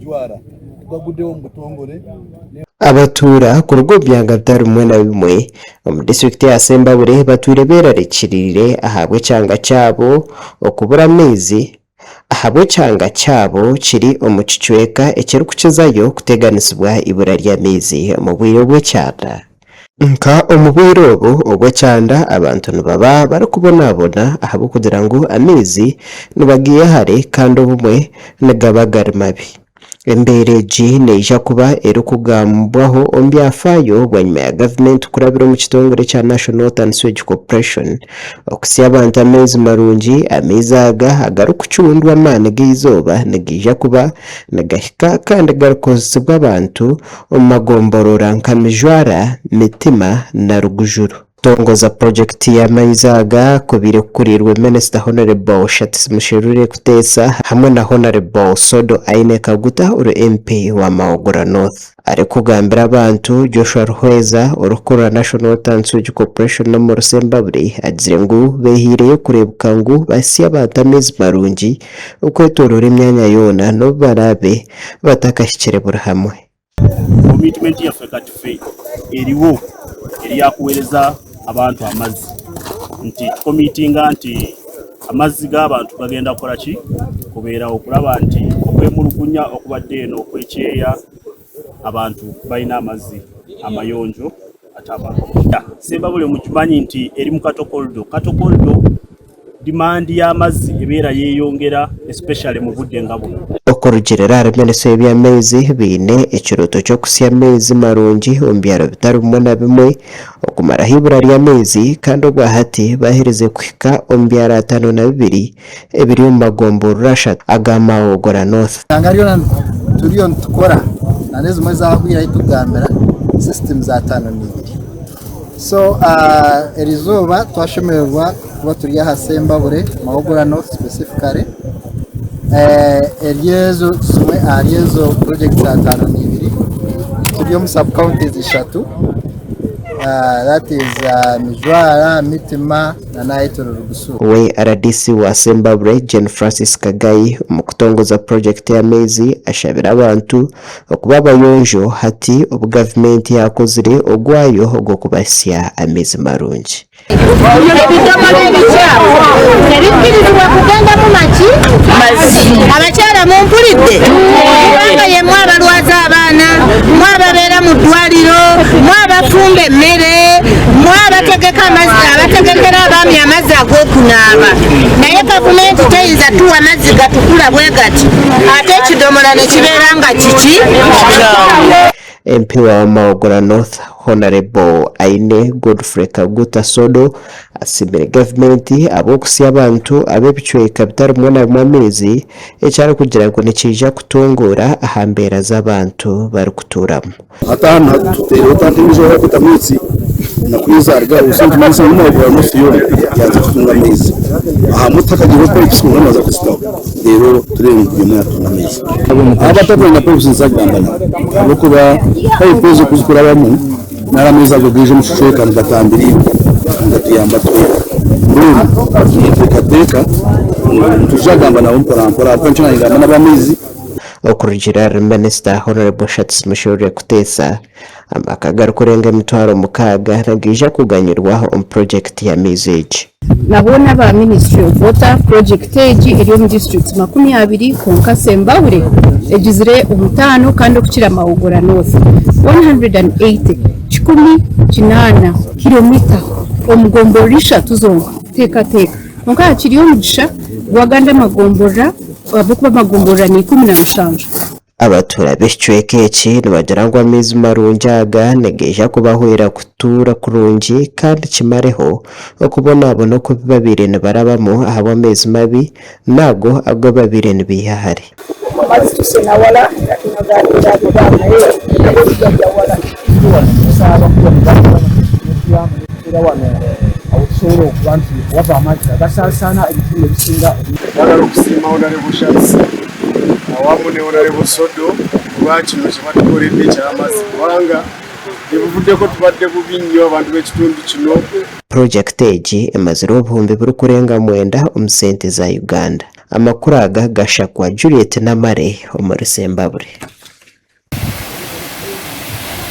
Mijwara tugaguddeho omu butongore. Abatuura kuruga omu byanga bitari bimwe na bimwe omu disiturikiti ya Sembabule batwire beerarikiriire ahabw'ekyanga kyabo okubura amaizi ahabw'ekyanga kyabo kiri omu kicweka ekirikukizayo kuteganisibwa eibura ry'amaizi omu bwire bw'ekyanda. Nka omu bwire obu obw'ekyanda abantu nibaba barikubonabona ahabw'okugira ngu amaizi nibagaiha hare kandi obumwe nigaba gari mabi. Embeera egi neija kuba erikugambwaho omu byafaayo bwanyima ya gavumenti kurabira omu kitongore ekya National Water and Sewage Corporation okutsya abantu amaizi marungi. Amaizi aga agarikucundwa amaani g'eizooba nigaija kuba nigahika kandi garikukozesibwa abantu omu magomborora nka Mijwara, Mitima na Rugujuru. Kutongoza purojekiti y'amaizi aga kubaire kukuriirwe Minisita Hon. Shartis Musherure Kuteesa hamwe na Hon. Sodo Aine Kaguta ori MP wa Mawogola North. Arikugambira abantu, Joshua Ruhweza orikukurira National Water and Sewage Corporation omuri Sembabule agizire ngu behiireyo kureebuka ngu bahitsya abantu amaizi marungi okwetoroora emyanya yoona n'obu baraabe batakahikire buri hamwe. Commitment yaffe kati ffe eriwo eryakuwereza abantu amazzi nti tukomitinga nti amazzi g'abantu gagenda kukola ki kubeerawo okulaba nti okwemulugunya okubadde eno okwekyeya abantu balina amazzi amayonjo ate amalungi. Sembabule mukimanyi nti eri mu Cattle Corridor. Cattle Corridor Demand y'amazzi ebeera yeyongera especially mu budde nga buno. Okurugiirira ahari minisita w'eby'amaizi, baine ekirooto ky'okutsya amaizi marungi omu byaro bitari bimwe na bimwe okumaraho eibura ry'amaizi kandi obwahati baaherize kuhika omu byaro 52 ebiri omu magomborora ashatu aga Mawogola North. Eihanga ryona turiyo nitukora nana ezimwe ezahwire ahu tukugambira systems 52. So erizooba twashemererwa kuba turi aha Sembabule, Mawogola North specifically. Eri ezo zimwe ahari ezo projects 52 turi omu sub counties ishatu that is Mijwara, Mitima na n'ahetorora Busuulu. We rdc wa Sembabule, Jane Francis Kagayi omu kutongoza purojekiti y'amaizi ashabire abantu okuba abayonjo hati obu gavumenti yaakozire ogwayo ogw'okubahitsya amaizi marungi. Ebidomora ebikyafu tebikkirizibwa kugendamu maki mazzi. Abakyala mumpulidde? Kubanga yemwe abalwaza abaana, mwe ababeera mu ddwaliro, mwe abafumba emmere, mwe abategeka amazzi, abategekera abaami amazzi ag'okunaaba. Naye gavumenti teyinza tuwa mazzi gatukula bwe gati ate ekidomola ne kibeera nga kiki kikyamu. MP wa Mawogola North Honarebo Aine Godfrey Kaguta Sodo asiimire gavumenti ahabw'okutsya abantu ab'ebicweka bitari bimwe na bimwe amaizi eki arikugira ngu nikiija kutunguura aha mbeera z'abantu barikutuuramu. Hati aha nituteeraho tanka endiijo ahu barikuta amaizi naku zaruga aho so nikimanyisa ngu Mawogola North yoona yaaza kutunga amaizi. Ahamwe tihakagiireho pipes kwonka nibaza kuzitaho reero tureebe ngu buri omwe yaatunga amaizi. Abatakwenda pipes nituzagamba nabo ahabw'okuba pipe ezo ku zikurabamu nari amaizi ago gaija omu kicweka nigatambiriirwe nigatuyamba twena. Mbwenu ninteekateeka ngu nitwija kugamba nabo mporampora ahabw'okuba nikyo naanye ngamba n'ab'amaizi. Okurugiirira ahari Minisita Hon. Shartis Musherure Kuteesa, amaka agarikurenga 6000 nigaija kuganyirwa omu purogyekiti y'amaizi egi. Na boona aba Ministry of Water, purojekiti egi eri omu disiturikiti 20 kwonka Sembabule egizire omutaano kandi okukira Mawogola North, 180, 180, kiromita omu gomborora ishatu zonka. Teekateeka. Kwonka hakiri omugisha gw'agandi amagomborora ahabw'okuba amagomborora ni 17. Abatuura b'ekicweka eki nibagira ngu amaizi marungi aga nigaija kubahwera kutuura kurungi kandi kimareho okubonabona oku babaire nibarabamu ahabw'amaizi mabi n'ago agu babaire nibaiha hare. Awamu ne Honarebo Sodo olwa kino kye batukoledde eky'amazzi kubanga gye buvuddeko tubadde bubi nnyo abantu b'ekitundu kino. Purogyekiti egi emazire obuhumbi burikurenga mwenda omu sente za Uganda. Amakuru aga gashakwa Juliet Namare omuri Sembabule.